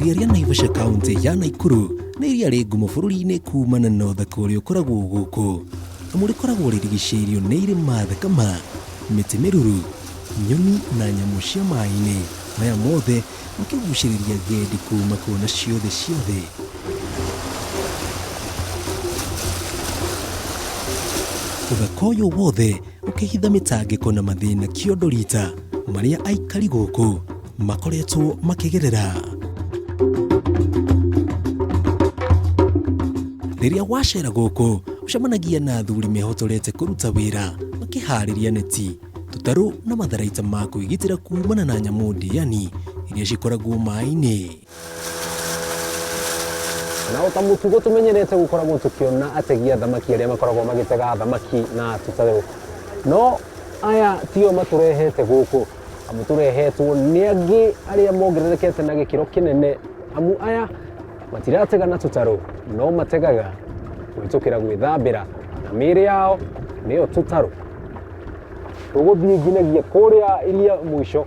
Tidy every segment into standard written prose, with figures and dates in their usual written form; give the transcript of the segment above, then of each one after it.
Iria rĩa Naivasha kaunti ya Naikuru nĩ iria rĩ ngumo bũrũri-inĩ kumana na ũthaka ũrĩa ũkoragwo gũkũ. Amu rĩkoragwo rĩrigicĩirio nĩ irĩma thaka ma, mĩtĩ mĩruru, nyoni na nyamũ cia maĩ-inĩ, maya mothe makĩgucĩrĩria agendi kuma kona ciothe cia thĩ. Ũthaka ũyũ wothe ũkĩhitha mĩtangĩko na mathĩna kĩondo rita marĩa aikari gũkũ makoretwo makĩgerera. Rĩrĩa wacera gũkũ ũcemanagia na athuri mehotorete kũruta wĩra makĩharĩria neti, tũtarũ na matharaita ma kwĩgitĩra kumana na nyamũ ndĩani iria cikoragwo maĩ-inĩ. Na o ta mũtugo tũmenyerete gũkoragwo tũkĩona ategi a thamaki arĩa makoragwo magĩtega thamaki na tũtarũ. No aya tio matũrehete gũkũ, amu tũrehetwo nĩ angĩ arĩa mongererekete na gĩkĩro kĩnene, amu aya matiratega na tũtarũ, no mategaga kũhĩtũkĩra gwĩthambĩra na mĩĩrĩ yao nĩyo tũtarũ. Tũgũthiĩ nginyagia kũrĩa iria mũico,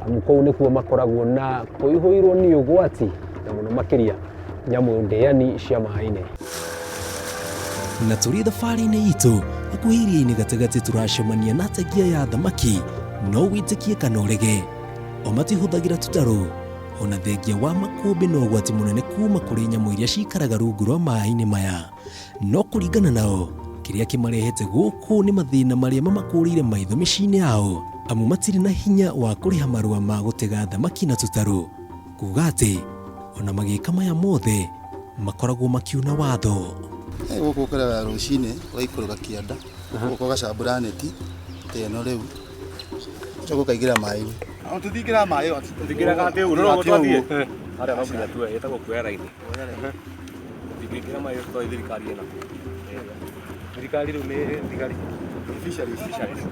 amu kũu nĩkuo makoragwo na kũihũirwo nĩ ũgwati na mũno makĩria nyamũ ndĩani cia maĩ-inĩ. Na tũrĩ thabarĩ-inĩ itũ hakuhĩ iria-inĩ gatagatĩ tũracemania na ategi aya a thamaki, no wĩtĩkie kana ũrege, o matihũthagĩra tũtarũ, ona thengia wa makũmbĩ na ũgwati mũnene kuma kũrĩ nyamũ iria cikaraga rungu rwa maĩ-inĩ maya. No kũringana nao, kĩrĩa kĩmarehete gũkũ nĩ mathĩna marĩa mamakũrĩire maitho mĩciĩ-inĩ yao, amu matirĩ na hinya wa kũrĩha marũa ma gũtega thamaki na tũtarũ, kuga atĩ ona magĩka maya mothe makoragwo makiuna watho. Gũkũ ũkoraga rũcinĩ ũgaikũrũka kĩanda, ũgoka ũgacambũra neti ta ĩno rĩu, ũgacoka ũkaingĩra maĩ-inĩ. Tũtingĩra maĩ, tũtingĩraga thĩ ũguo, no twathiĩ. Harĩa no nginya tuoe, ĩtagwo kuoya raini. Tũtingĩingĩra maĩ tũtoĩ thirikari ĩna. Thirikari rĩu nĩ thigari. Fisheries. Fisheries.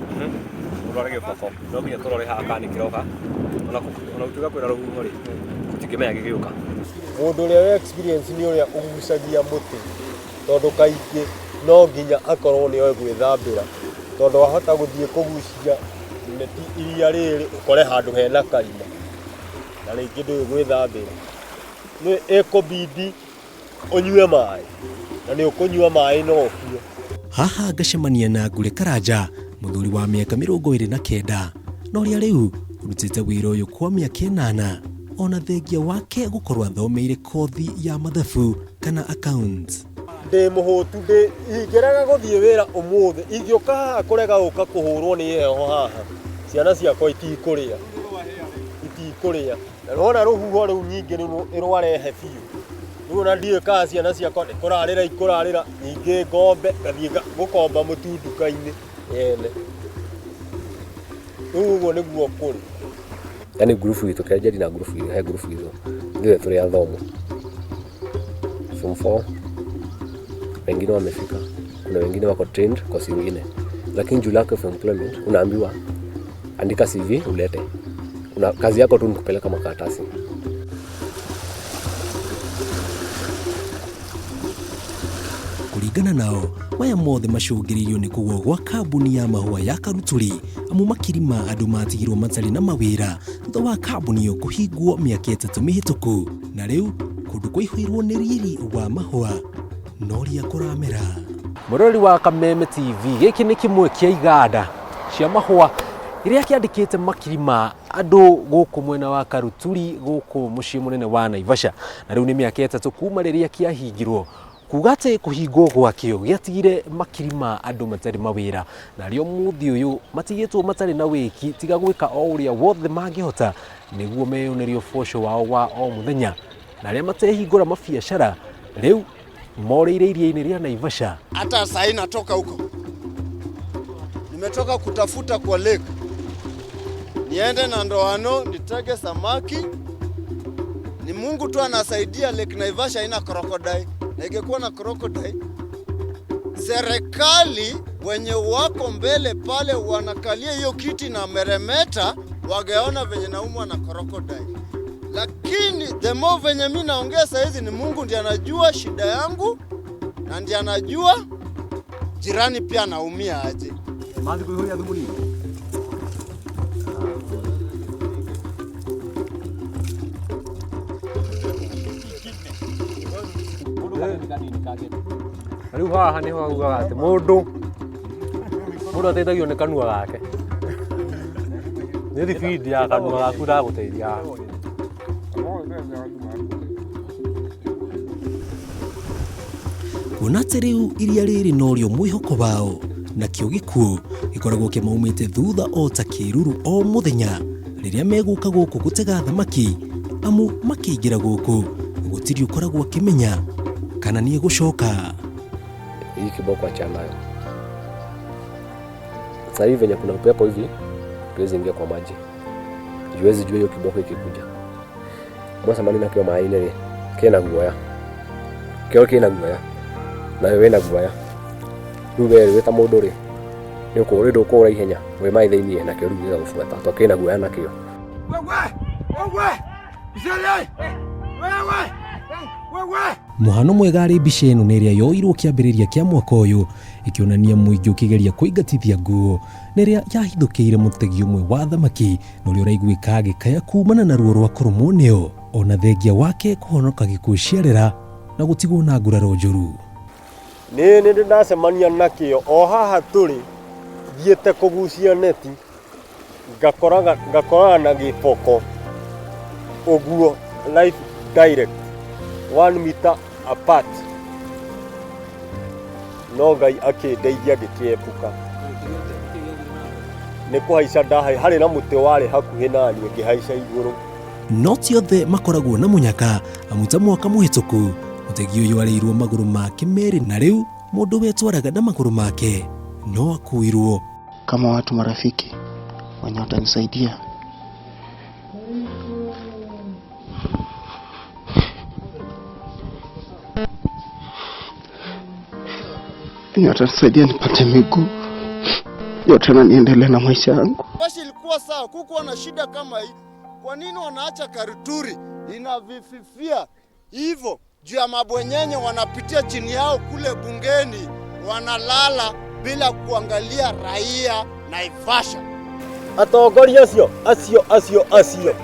Ũrore gĩboko. No nginya tũrore haha kana nĩ kĩroka. Ona gũtuĩka kwĩna rũhuho rĩ, tũtingĩmenya gĩgĩũka. Mũndũ ũrĩa wĩ experience nĩ ũrĩa ũgucagia mũtĩ, tondũ kaingĩ no nginya akorwo nĩ oĩ gwĩthambĩra, tondũ wahota gũthiĩ kũgucia neti iria rĩrĩ ũkore handũ hena karima, na rĩngĩ ndũĩ gwĩthambĩra. Nĩ ĩkũbidi ũnyue maĩ, na nĩ ũkũnyua maĩ no ũkue. Haha ngacemania na Ngure Karanja, mũthuri wa mĩaka 29, na ũrĩa rĩu ũrutĩte wĩra ũyũ kwa mĩaka 8, ona thengia wake gũkorwo athomeire kothi ya mathabu kana accounts. Ndĩ mũhũtu, ndĩ ingĩrega gũthiĩ wĩra ũmũthĩ, ingĩũka haha kũrega gũka kũhũrwo nĩ heho haha, ciana ciakwa itikũrĩa, itikũrĩa. Na nĩwona rũhuho rũu nyingĩ nĩ rwarehe biũ. Rĩu ona ndiũĩ kana ciana ciakwa nĩ kũrarĩra ikũrarĩra, ningĩ ngombe ngathiĩ gũkomba mũtu nduka-inĩ yene. Rĩu ũguo nĩguo kũrĩ. Yaani ngurubu itũ kĩrĩa na ngurubu itũ he ngurubu itũ ithuĩ tũrĩ athomu form 4 wengine wamefika, kuna wengine wako trained course ingine, lakini juu lack of employment unaambiwa andika CV ulete, una kazi yako tu ni kupeleka makaratasi. Kũringana nao, maya mothe macũngĩrĩirio nĩ kũgũa gwa kambuni ya mahũa ya Karuturi, amu makiri ma andũ matigirwo matarĩ na mawĩra thutha wa kambuni ĩyo kũhingwo mĩaka 3 mĩhĩtũku, na rĩu kũndũ kũihũirwo nĩ riri wa mahũa na ũrĩa kũramera. Mũrori wa Kameme TV, gĩkĩ nĩ kĩmwe kĩa iganda cia mahũa iria kĩandĩkĩte makiri ma andũ gũkũ mwena wa Karuturi gũkũ mũciĩ mũnene wa Naivasha, na rĩu nĩ mĩaka 3 kuma rĩrĩa kĩahingirwo. Kuga atĩ kũhingwo gwakĩo gĩatigire makiri ma andũ matarĩ mawĩra, na arĩa ũmũthĩ ũyũ matigĩtwo matarĩ na wĩki tiga gwĩka o ũrĩa wothe mangĩhota nĩguo meyonerie ũboco wao wa o mũthenya, na arĩa matehingũra mabiacara rĩu morĩire iria-inĩ rĩa Naivasha. Hata saa hii natoka huko, nimetoka kutafuta kwa lake, niende na ndoano nitege samaki. Ni Mungu tu anasaidia. Lake Naivasha haina crocodile, na ingekuwa na crocodile, serikali wenye wako mbele pale wanakalia hiyo kiti na meremeta, wageona venye naumwa na crocodile. Lakini the more venye mi naongea saa hizi, ni Mungu ndiye anajua shida yangu na ndiye anajua jirani pia anaumia aje. Rĩu haha nĩho augaga atĩ mũndũ mũndũ ateithagio nĩ kanua gake. Nĩ thibindi ya kanua gaku ndagũteithia haha. Kuona atĩ rĩu iria rĩrĩ norĩo mwĩhoko wao, nakĩo gĩkuũ gĩkoragwo kĩmaumĩte thutha o ta kĩruru o mũthenya rĩrĩa megũka gũkũ gũtega thamaki, amu makĩingĩra gũkũ gũtirĩ ũkoragwo akĩmenya kana nĩ egũcoka. Hii kiboko achana nayo. Sasa hivi venye kuna upepo hivi, tuwezi ingia kwa maji. Huwezi jua hiyo kiboko ikikuja. Mwacemania nakĩo maĩ-inĩ rĩ, kĩna guoya. Kĩo kĩna guoya. Nawe wĩna guoya. Rĩu we wĩ ta mũndũ rĩ, nĩ ũkũrĩ ndũkũra ihenya wĩ maĩ thĩiniĩ nakĩo rĩu gĩgagũbuata tondũ kĩna guoya nakĩo. Mũhano mwega arĩ mbica ĩno nĩ ĩrĩa yoirwo kĩambĩrĩria kĩa mwaka ũyũ ĩkĩonania mũingĩ ũkĩgeria kũingatithia nguo na ĩrĩa yahithũkĩire mũtegi ũmwe wa thamaki na ũrĩa ũraiguĩka agĩkaya kumana na ruo rwa kũrũmwo nĩo ona thengia wake kũhonoka gĩkuũ ciarera na gũtigwo na nguraro njũru. Niĩ nĩ ndĩ ndacemania nakĩo o haha tũrĩ thiĩte kũgucia neti ngakoraga na gĩboko ũguo live direct 1 meter apart, no Ngai akĩndeithia ngĩkĩepuka. Nĩ kũhaica ndahai harĩ na mũtĩ warĩ hakuhĩ naniĩ ngĩhaica igũrũ. No ti othe makoragwo na mũnyaka amu ta mwaka mũhĩtũku mũtegi ũyũ arĩirwo magũrũ make merĩ na rĩu mũndũ wetwaraga na magũrũ make no akuirwo. Kama watu marafiki wenye watanisaidia nipate miguu yote na niendelee na maisha yangu. Basi ilikuwa sawa, kukuwa na shida kama hii. Kwa nini wanaacha Karuturi inavififia hivyo juu ya mabwenyenye wanapitia chini yao kule bungeni, wanalala bila kuangalia raia Naivasha. Atongoria acio acio acio acio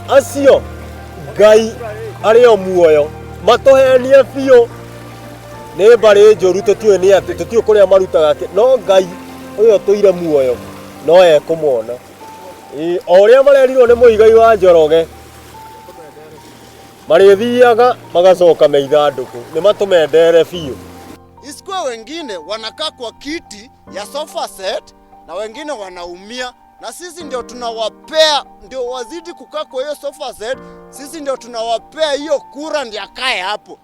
acio Ngai arĩ o muoyo matũhenie biũ. Nĩ mbarĩ njũru tũtiũĩ nĩ atĩ tũtiũĩ kũrĩa marutaga kĩ, no Ngai ũyũ ũtũire muoyo no ekũmona. O ũrĩa marerirwo nĩ Mũigai wa Njoroge marĩthiaga magacoka me ithandũkũ, nĩ matũmendere biũ. Isikuwe wengine wanakaa kwa kiti ya sofa set na wengine wanaumia, na sisi ndio tunawapea, ndio wazidi kukaa kwa hiyo sofa set, sisi ndio tunawapea hiyo kura ndio akae hapo.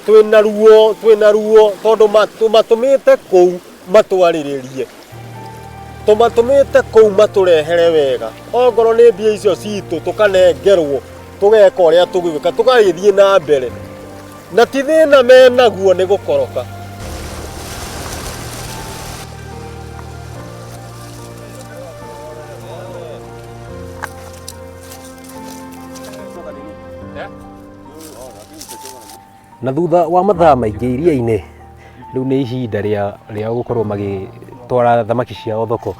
Twĩna ruo, twĩna ruo tondũ tũmatũmĩte kũu matwarĩrĩrie, tũmatũmĩte kũu matũrehere wega. Ongorwo nĩ mbia icio citũ tũkanengerwo tũgeka ũrĩa tũgwĩka tũgagĩthiĩ na mbere, na ti thĩna menaguo nĩ gũkoroka. Na thutha wa mathaa maingĩ iria-inĩ rĩu nĩ ihinda rĩa gũkorwo magĩtwara thamaki ciao thoko,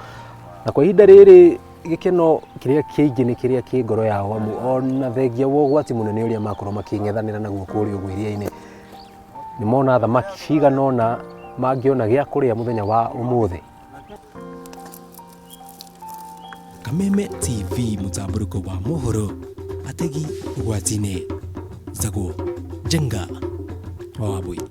na kwa ihinda rĩrĩ gĩkeno kĩrĩa kĩingĩ nĩ kĩrĩa kĩ ngoro yao amu ona thengia wa ũgwati mũnene ũrĩa makorwo makĩng'ethanĩra naguo kũrĩa ũguo iria-inĩ nĩ mona thamaki cigana ũna mangĩona gĩa kũrĩa mũthenya wa ũmũthĩ. Kameme TV mũtambũrũko wa mohoro ategi ũgwati-inĩ. Zago Jenga wa Wabui.